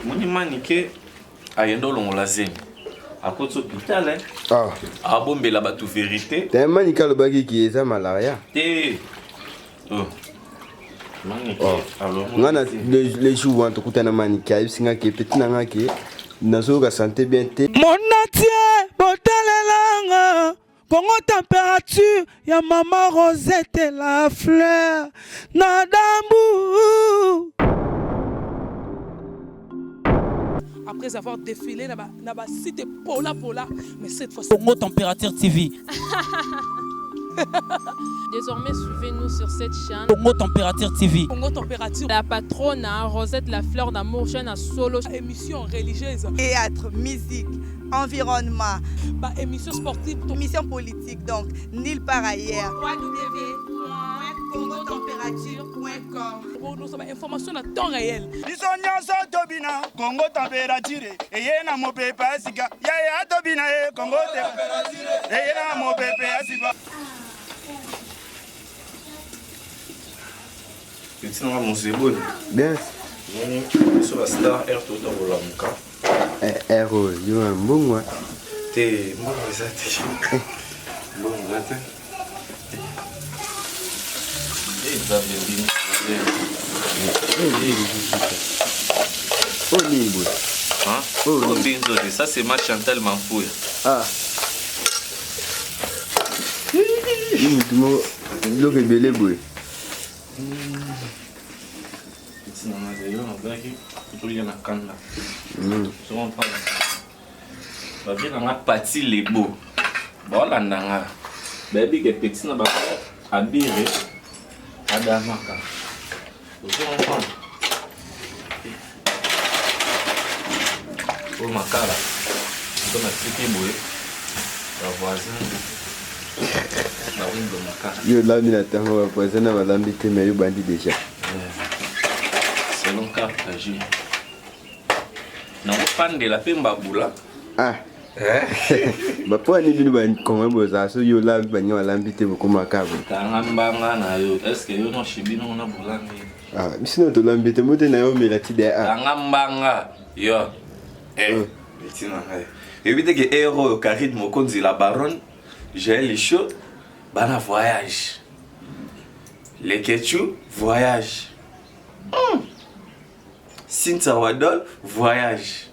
Moni manike ayenda olongola zemi akoti hôpital eh? Ah. Abombela bato verité. Te manike alobaki ki eza malaria. Te. Oh. Manike oh. Nga na le jour wana tokutana manike ayebisi nga ke petit na nga ke nazoyoka sante bien te. Monatie botalelanga Congo température ya mama Rosette la fleur na dambu. Après avoir défilé na ba, na ba site pola pola, mais cette fois Congo Température TV. Désormais, suivez-nous sur cette chaîne. Congo Température TV. Congo Température. La patronne, hein, Rosette la fleur d'amour, chaîne à solo. Émission religieuse. Théâtre, musique, environnement. Ba émission sportive. Émission politique, donc nulle part ailleurs. www.congotemperature.com Nous information à temps réel. Biso nyonso tobina Congo température eye na mopepe ya sika yaya tobina ye Congo température eye na mopepe ya sika. Petit nanga mozeboni. Bien. Biso ba star air tota kolamuka. Eh, air oyo yo na mbongo te mbongo eza te mbongo eza te nzambe ndimi oyo nini boye oyo mbinzo te ça c'est ma Chantal Mampuya ah mutu moko biloko ebele boye tolia na kanda bavie na nga pati lebo baolanda nga bayebi ke peti na bango abire adamaka ozo comprendre oyo makala so natiki boye bavoisin bawindo makala yo olambi na ntango bavoisin na balambi te mais yo bandi déjà selon carte ya jus nakofandela mpe mbabula ah bapo nini bino bakongo bozala soki olambi baninga balambi te bokomaka boye kanga mbanga na yo estce yo noshi bino na bolambi ah, biso na tolambi te mote na yo omela ti de a kanga mbanga yo eh, eti na ngai eyebi te ke ere oyo karine mokonzi la baronne jael isho bana voyage Leketchou voyage. Hum. Cynthia Wadol voyage.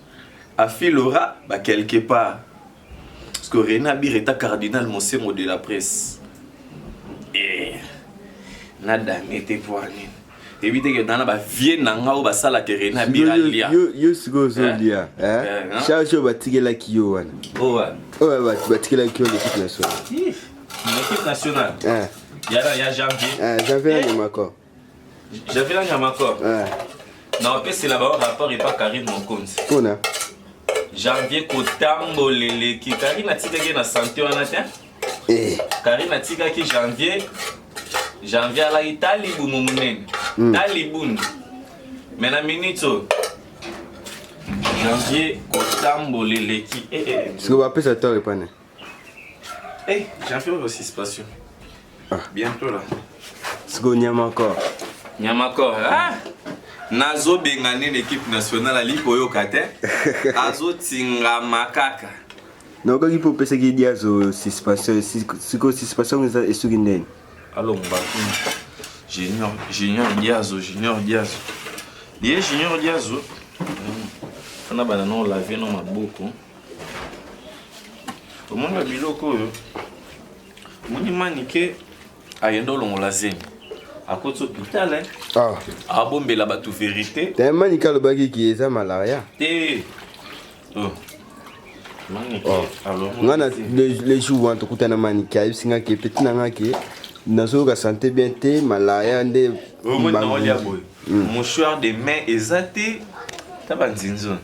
Afi Laura ba quelque part. Parce que René Abir est un cardinal Monsengo de la presse. Eh. Na dame te pour nini. eyebi te ke nana bavie na nga oyo basalaka René Abir alia. Yo sikoyo ozolia. Charge oyo batikelaki yo wana. Oyo batikelaki yo l'équipe nationale. L'équipe nationale. Ya ya janvier. Eh, janvier na Nyamakor. Janvier na Nyamakor. Eh. Na opesela bango rapport epa Karine Mokonzi. Pona. Janvier kotambola eleki. Karine atikaki na santé wana te. Eh. Karine atikaki janvier. Janvier alaki ta libumu monene. Ta libunu. Mais na minute oyo janvier kotambola eleki. Eh, eh. Sikoyo bapesa tort epa na. Eh, janvier oyo suspension. Ah. Bientôt là. Sikoyo Nyamakor. Nyamakor. Ah! nazobenga nde na équipe nationale ali koyoka te azotingama kaka naokaki mpo opesaki diazo suspension sikoyo suspension eza esuki ndeni alongba junior junior diazo junior diazo ye junior diazo fana bana no lave no maboko omoni ba biloko oyo omoni manike ayenda olongola zemi akoti hôpital eh? ah. abombela bato verité te manike alobaki ki eza malaria te oh. Manike oh. nga na le jour wana tokutana manike ayebisi nga ke petit na nga ke nazoyoka sante bien te malaria nde omoni naolia boye mouchoir de main eza te ta banzinzo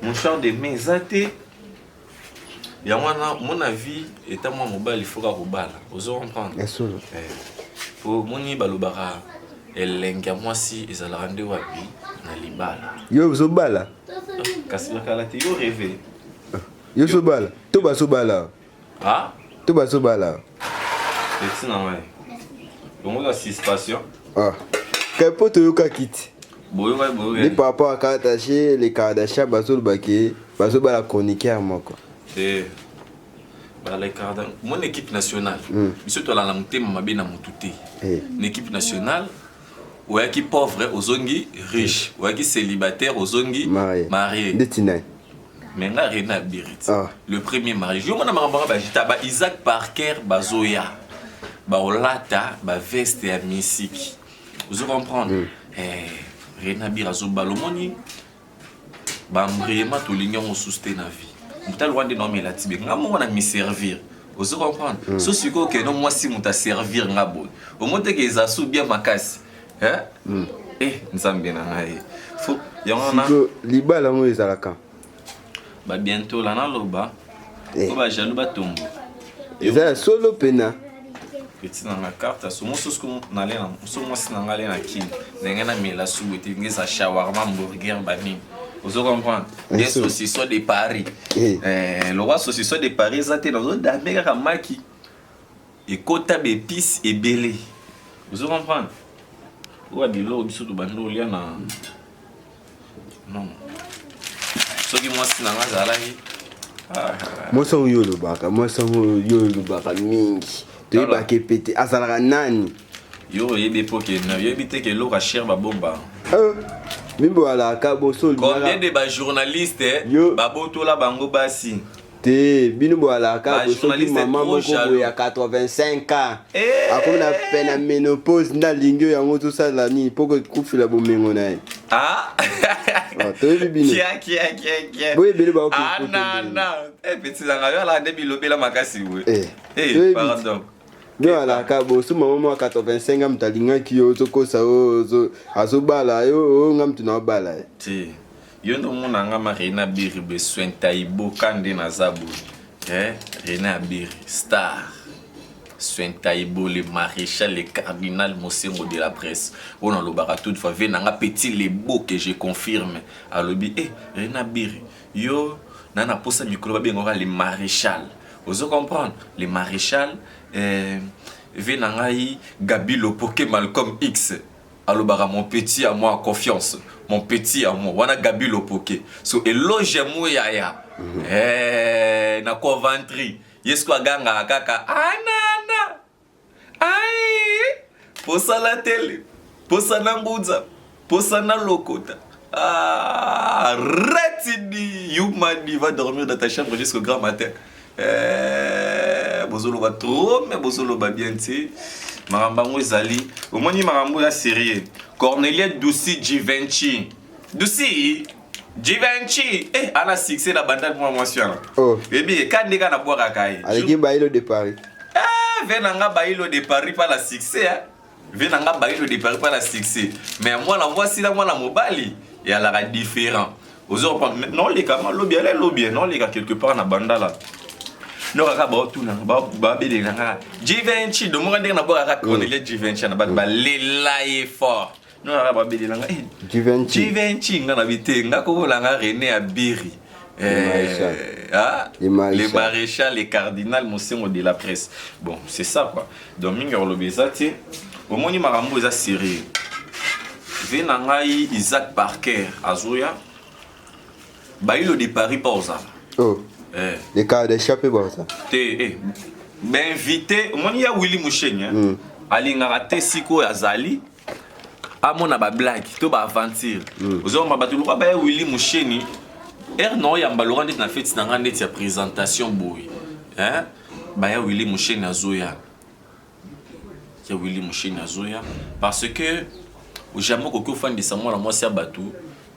mouchoir de main eza te yango wana mon avis eta mwa mobali foka kobala ozo comprendre ya solo po moni balobaka elengi ya mwasi ezalaka nde wapi na libala yo ozobala kasi bakala te yo rêve yo ozobala to bazobala ah to bazobala eti na ngai longola suspension ah kai po toyokaki ti. Boyoka boyoka. Ni par rapport à Kardashian, les Kardashian bazoloba ke bazobala chroniqueur moko. Te. Ba les Kardashian, mon équipe nationale. Biso tolala motema mabe na mutu te. Eh. Na équipe nationale oyaki pauvre ozongi riche, oyaki célibataire ozongi Marié. marié. Ndeti nani? Mais nga René Abirit, Ah. le premier marié. Yo mona makambo ba jita ba Isaac Parker bazoya. Ba olata ba veste ya misiki. Ozo comprendre? Eh, René Abir azobala omoni bambrema tolingi yango susu te na vie. Moto alwa nde naomela tibe nga moko na miservir. Ozo comprendre? So sikoyo okende mwasi moto aservir nga boye. Omoni teke eza su bien makasi. Eh? Eh, nzambe na ngai. Faut yango wana Siko libala yango ezalaka. ba bientôt la naloba Eh. po bajaloux batombo Eza ya solo pena. Petit na nga carte so mosusu ko nale na so mwasi na nga ale na kini ndenge namela subu te nge eza shawarma hamburger banini ozo comprendre Bien bien sûr. saucisson de Paris. Eh. Eh, lokwa saucisson de Paris eza te nazodame kaka maki ekota baépice ebele ozo comprendre oyo biloko biso tobandi kolia na non soki mwasi na nga azalaki ah, Mwasi yango yo olobaka, mwasi yango yo olobaka mingi. Toyebaka epete azalaka nani? Yo oyebi mpo ke oyebi te ke eloko ya cher babomba. Eh, mimbo alaka boso Combien de bajournaliste Yo. babotola bango basi? Te bino boalaka Ba bosoki journaliste mama trop moko jaloux. boye ya 85 ans Eh. akomi na pe na ménopause nde alingi oyo yango tosala nini mpo kokufela bomengo na ye. Ah. Ah, toyebi bino. Kia, kia, kia, kia. Boye ebele baoki Ah, kote na, ndenge. na. Eh, petit nanga yo alaka nde bilobela makasi boye. Eh, Eh, toyebi. pardon. Bino alaka boso mama moko ya 85 ans moto alingaki yo ozokosa oyo azobala yo oyo nga moto na obala ye. Te yo nde omona nga ma René Abiri besoin taiboka nde naza boye. Eh, René Abiri star Sointaibo, le maréchal, le cardinal Mosengo de la presse. On a lobaka toutefois, ve nanga petit le beau que je confirme. Alobi, eh, René Abiri, yo, nana posa micro ba bengoka le maréchal. Ozo comprendre? Le maréchal, eh, ve nanga yi Gabi Lopoke Malcolm X. Alobaka mon petit à moi confiance. Mon petit à moi. Wana Gabi Lopoke. So éloge mou yaya. Eh, na Coventry. Yesu aganga kaka anana. Ai! Posa la tele. Posa na ngudza. Posa na lokota. Ah, arrête di. Yumani va dormir dans ta chambre jusqu'au grand matin. Eh, bozoloba trop mais bozoloba bien te. Makambo yango ezali. Omoni makambo ya sérieux. Cornelia Dusi Givenchy. Dusi Givenchy. Eh, ana succès na bandal mwa mwasi wana. Oh. Ebi kandi ka na bwakaka ye. Aleki bayilo de Paris. Ah, ve nanga bayilo de Paris pas la succès hein. Ve nanga bayilo de Paris pas la succès. Mais mwana mwasi na mwana mobali eyalaka différent. Ozo comprendre non les kama lobi ale lobi non les quelque part na bandala. No kaka ba tuna ba ba belela kaka Givenchy do moka ndenge na bwakaka Cornelia Givenchy na bato balela ye fort. No kaka ba belela nga eh, Givenchy. Givenchy nga na bite nga kobola nga René Abiri. Le maréchal. Ah, Le maréchal. Le maréchal, le cardinal Mosengo de la presse. Bon, c'est ça quoi. Donc mingi olobi eza te. Omoni makambo eza sérieux. Ve na ngai Isaac Parker azoya. Bayilo de Paris pa ozala. Oh, Eh, les Kardashian mpe baza. te eh. Bainvité, omoni ya Willy Musheni hein. Alingaka te sikoyo azali amona bablague to baaventure. Ozomba bato lokola baya Willy Musheni ere na oyamba loka ndeti na feti na nga ndeti ya présentation boye. Hein? Baya Willy Musheni azoya. Ya Willy Musheni azoya parce que jamais okoki ofandisa mwana mwasi ya bato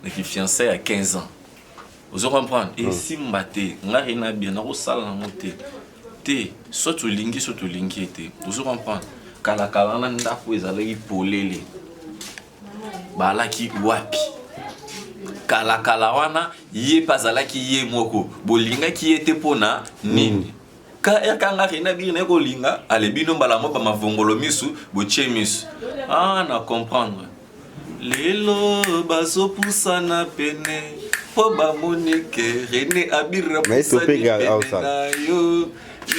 na kifiançai ya 15 ans. Ozo comprendre? Esimba te nga René bien nakosala nango te te soit olingi soit olingi ye te. Ozo comprendre? Kalakala na ndako ezalaki polele balaki wapi kalakala wana ye mpe azalaki ye moko bolingaki ye te mpona nini ka erkanga René Abiri naye kolinga ale bino mbala mo bamavongolo misu botie misu. Ah, na comprendre lelo bazopusana pene mpo bamoni ke René Abiri Mais apusani topeka pene aosala. na yo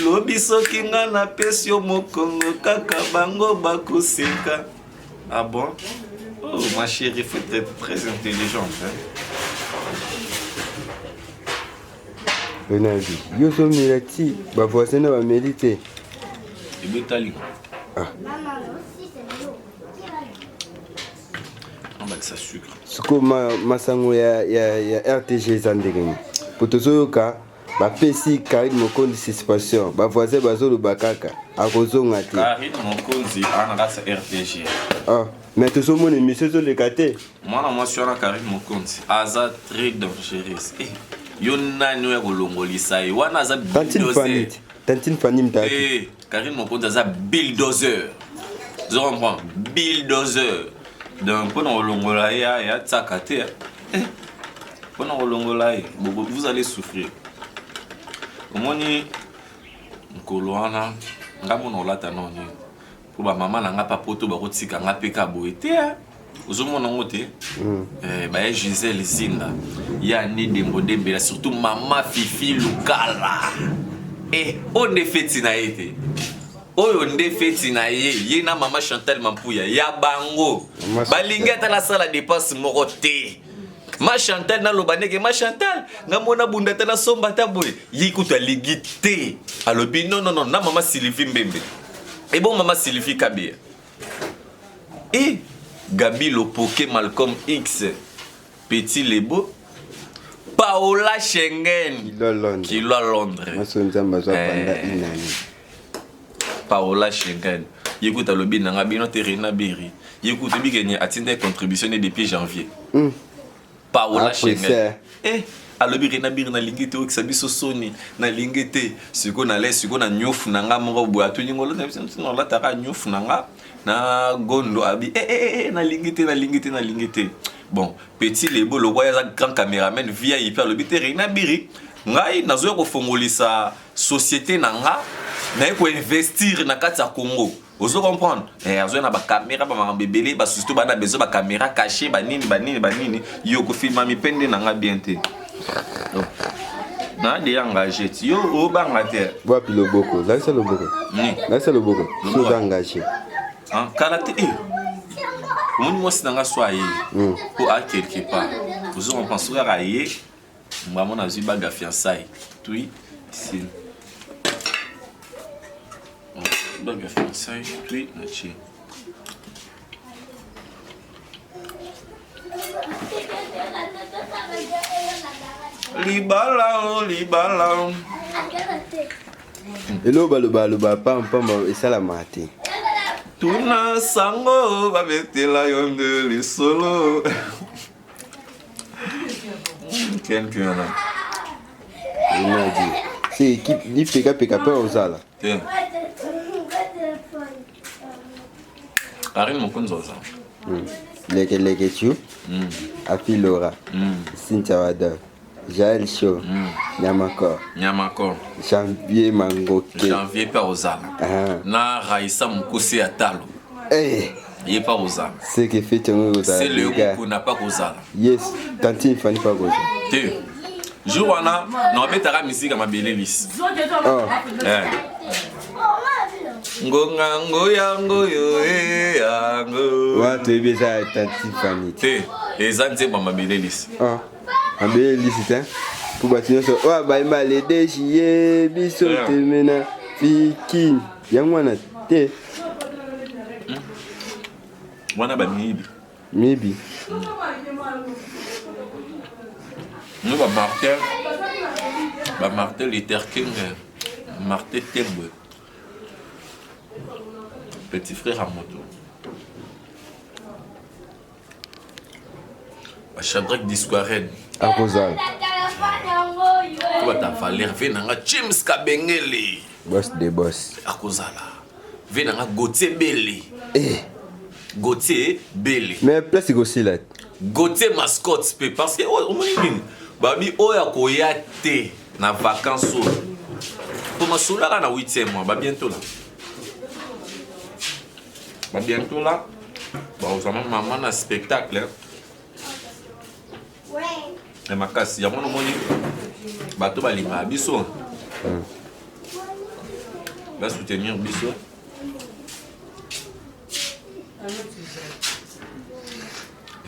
lobi soki nga napesi yo mokongo kaka bango bakoseka. Ah bon? Oh, ma chérie, faut être très intelligente. Hein? Renavi, yo ozomela ti bavoisin na bameli te. Ebetali. Ah. Nabakisa sucre. Sikoyo masango ya, ya, ya RTG eza ndenge nini? Po tozoyoka bapesi Karine Mokonzi suspension, ba voisin bazoloba kaka akozonga te. Karine Mokonzi aza na kati ya RTG. Ah, mais tozomona émission ezoleka te. Mwana mwasi wana Karine Mokonzi aza très dangereuse. Eh, yo nani oyo kolongolisa ye wana aza Tantine Fanny. Tantine Fanny mtaki. Eh, Karine Mokonzi aza bulldozer. Ozo comprendre? Bulldozer. Donc mpo na kolongola ye aya tiaka te. Eh, mpo na kolongola ye vous allez souffrir. Omoni mokolo wana nga mona olata nao nini mpo bamama na nga pa poto bakotika nga mpe ka boye te ozomona yango te mm. eh, baye gisele zinda ya ni dembo dembela surtout mama fifi lukala eh, oyo nde feti na ye te oyo nde feti na ye ye na mama chantal mampuya ya bango balingi ata nasala dépense moko te ma chantal naloba ndenge ma chantal nga mona bunda ata nasomba ata boye ye kutu alingi te alobi non non non na mama sylvie mbembe ebongo mama sylvie kabeya e gabi lopoke malcolm x petit lebo paola schengen kilo ya londres eh. paola schengen ye kutu alobi nanga bino te rena beri ye kutu bikenye atindaki contribution ne depuis janvier mm. Paola Schengen. Eh, alobi Rena Biri nalingi te okisa biso soni nalingi te sikoyo nale sikoyo na nyofu na nga moko boye atuni ngo olata biso ntina olataka nyofu na nga na gondo abi eh, eh, eh, nalingi te nalingi te nalingi te bon petit lebo lokwa ye aza grand cameraman vip alobi te Rena Biri ngai nazoya kofongolisa société na nga naye koinvestir na kati ya congo ozo comprendre eh, azoya na bakamera bamakambo ebele basusu bana besoin bakamera cache banini banini banini yo kofilma mipende na nga bien te na deya engage ti yo obanga te wapi loboko lakisa loboko lakisa loboko so oza engage kala te eh. omoni mwasi na nga so aye hmm. po a quelque part ozo comprendre soki kaka aye mbamo nazwi baga fiançaille tui sili Bague ya fiançailles puis na tie. Libala oh libala. Eloko baloba loba pamba pamba esalamaka te. Tuna sango babetela yo nde lisolo. Ken Piana. Enadi. C'est équipe lipeka peka pe ozala. Te. Karine Mokonzi oza. Hmm. Leke leke chu. Mm. Afi Laura. Mm. Cynthia Wada. Jaël Show. Mm. Nyamakor. Nyamakor. Janvier Mangoke. Janvier pe ozala. Ah. Na Raissa Mukuse ya talo. Eh. Ye pa kozala. C'est que fait yango kozala. C'est le kuna pa kozala. Yes, tantine Fanny pa kozala. Te. Jour wana na obetaka misika mabele lisi. Oh. Eh. Ngonga ngo yango yo e yango. Wana toyebi eza tantine Fanny. Te, eza nzembo ya mabele lisi. Oh. Mabele lisi te. Po bato nyonso oyo bayemba le 2 juillet biso temena fikini yango wana te wana bamiyibi miyibi no bamartin bamartin luther king martin tembwe petit frère ya moto Shadrack Disquaren akozala tobata valeur ve nanga James Kabengele boss de boss akozala ve nanga Gauthier Bele eh. Gauthier Bele mais place ekosila Gauthier mascotte mpe parce que omoni nini babi oyo akoya te na vacances oyo mpo masolo aka na 8e mois babientôt la Ba bientôt là, bakozwa mama na spectacle ya makasi yango nomoni bato balingaka biso basoutenir biso.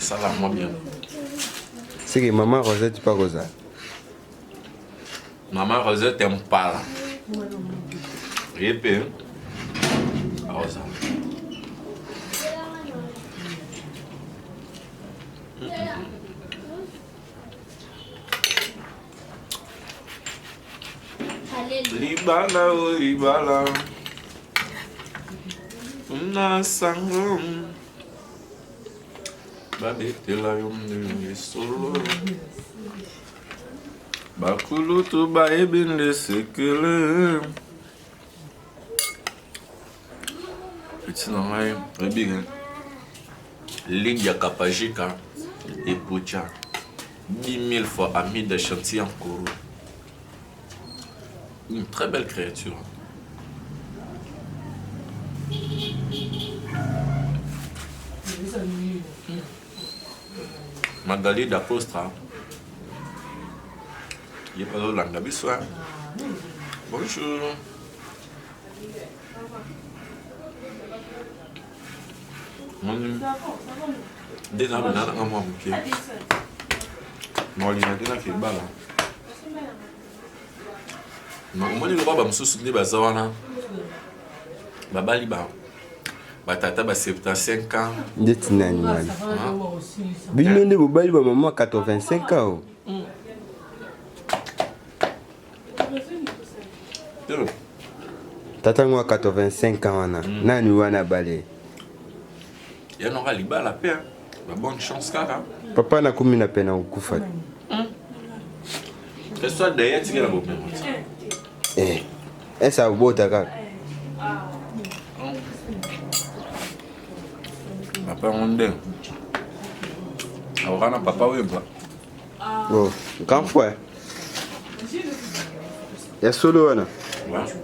Esala mwa bien. Seke mama Rosette pa kozala. Mama Rosette mpala. Ye mpe akozala. Libala o libala na sango babetela yo ndenge solo bakulutu bayebi nde sekele petit na ngai oyebi ke ligue ya kapajika epocha 10 000 fois ami de chantier en koro une très belle créature Magali Dacosta ye mpe azolanda biso bonjour moni nde na bina nanga mwa moke naolinga te nake ebala omoni lokola bamosusu nde baza wana babali ba batata ba 75 ans ndeti nani wana bino nde bobali ba mama 85 ans tata yango ya 85 ans wana mm. nani wana bale ya noka libala mpe ba bonne chance kaka papa nakomi na pene kokufa soit d'ailleurs tikela bomengo eh esa obota kaka papa yango nde akoka na papa wemba oh grand frère ya solo wana ouais.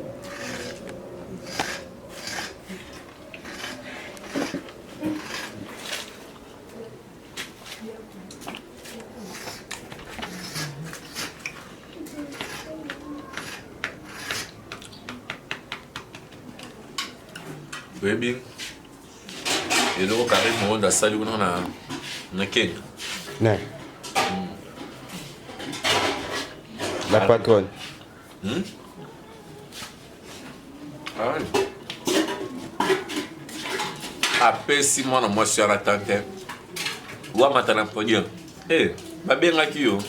oyebi eloko karim mondo asali kuna na, na kenya ne la patronne hmm? ah, oui. apesi mwana mwasi wana tante wamata na podium hey, eh, babengaki yo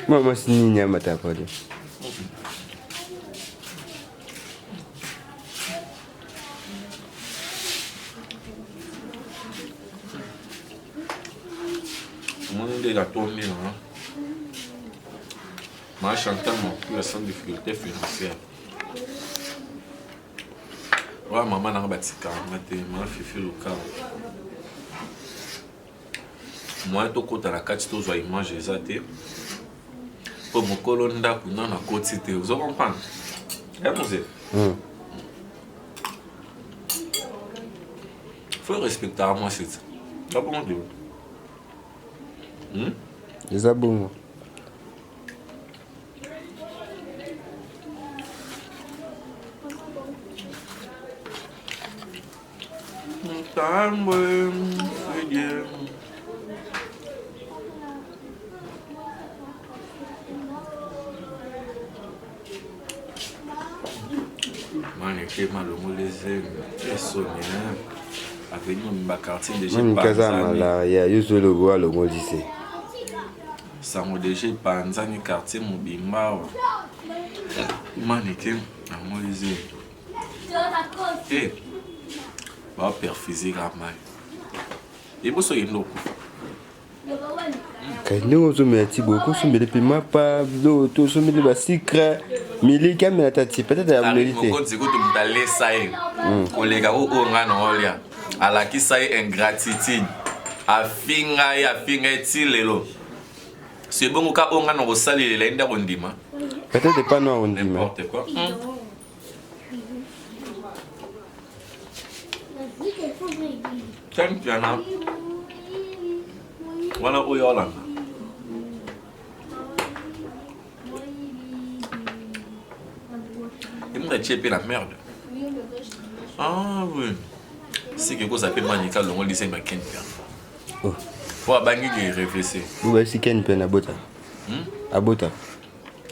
mwana mwasi nini amata na podium omoni nde natondi na ma chantal mokuya sans difficulté financière oya mama nanga batikaka nga te ma fifi lukao moyen tokota na kati tozwa image eza te mpo mokolo ndako nano akoti te ozo comprendre ya mose hmm. faut respectaka mwasi te eza bongo te hmm? eza bongo Ntambwe Fredie. Maneke malongoli zemi esoni aveni mobimba quartier deja Manike aza malaria yo zolobo alongoli se sango deja epanzani quartier mobimba awa maneke alongoli zemi te baperfuse kaka mai eboso okende okufa kasi ndenge ozomela ti boye kosombele mpe mapa biloko tosombeli basikre miliki amela ta ti peut-être ameli te mokonzi kutu moto alesa ye hmm. koleka oyo ngai na olia alakisa ye ingratitude afinga ye afinga ye ti lelo so ebongo ka oyo ngai na kosalelela ye nde akondima peut-être epa no akondima n'importe quoi hmm. Ken Mpiana wana oyo olanda emuka tie mpe na merde ah oui seke ekozala mpe manika longolisa ye ma Ken Mpiana oh. Po abangi ke revese. Bo bayebisi Ken mpe abota. Hmm? Abota.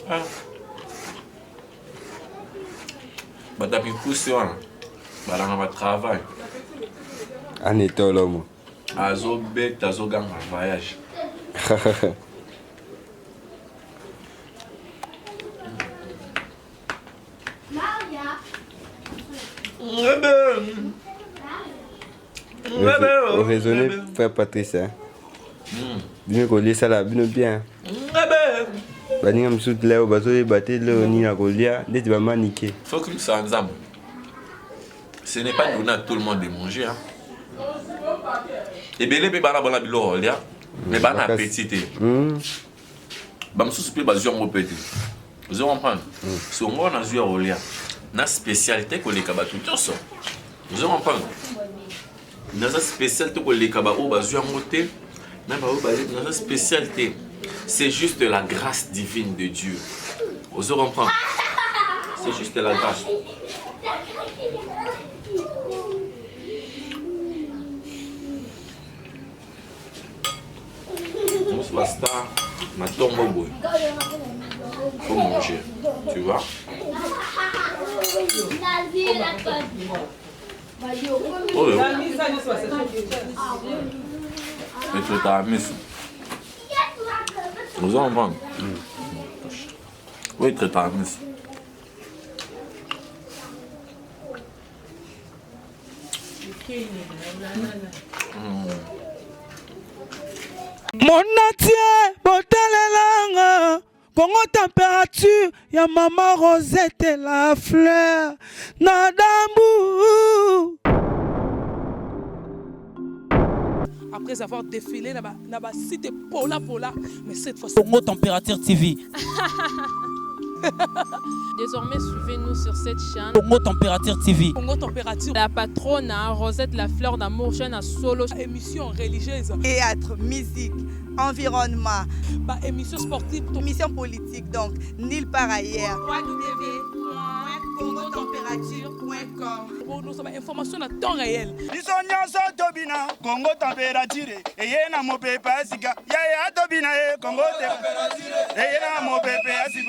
Ah. Bato ya mikusi wana balanga ba travail. Ana etolomo. Azobeta azoganga voyage. Oraisonne frère Patrice hein? Bino kolia esala bino bien. Baninga mosusu leo bazoyeba te leo nini ya kolia ndeti bamanike. Faut que ça nzambe. Ce n'est pas donné à tout le monde de manger hein. Ebele mpe bana bana biloko kolia mais bana appétit te. Bamosusu mpe bazwi yango mpe te. Ozo comprendre? Songo nazwi ya kolia na spécialité koleka bato nyonso. Ozo comprendre? Naza spécial te koleka baoyo bazwi yango te na baoyo bazwi, naza spécial te. C'est juste la grâce divine de Dieu. Ozo comprendre? C'est juste la grâce. Mosu ba star na ntongo boye faut manger, tu vois. Oyo etotaka miso. Ozo comprendre? Oyo etretaka miso. Monatie botalelanga Congo température ya mama Rosette la fleur na dambu. Après avoir défilé na ba, na ba site pola pola, mais cette fois Congo Température TV. Désormais, suivez-nous sur cette chaîne. Congo Température TV. Congo Température. La patronne, hein, Rosette la fleur d'amour, chaîne à solo. Émission religieuse. Théâtre, musique, environnement. Ba émission sportive. Émission politique, donc, nulle part ailleurs. www.congotemperature.com Pour nous, information à temps réel. Biso nyonso tobina Congo température eye na mopepe ya sika yaya tobina ye Congo température eye na mopepe ya sika.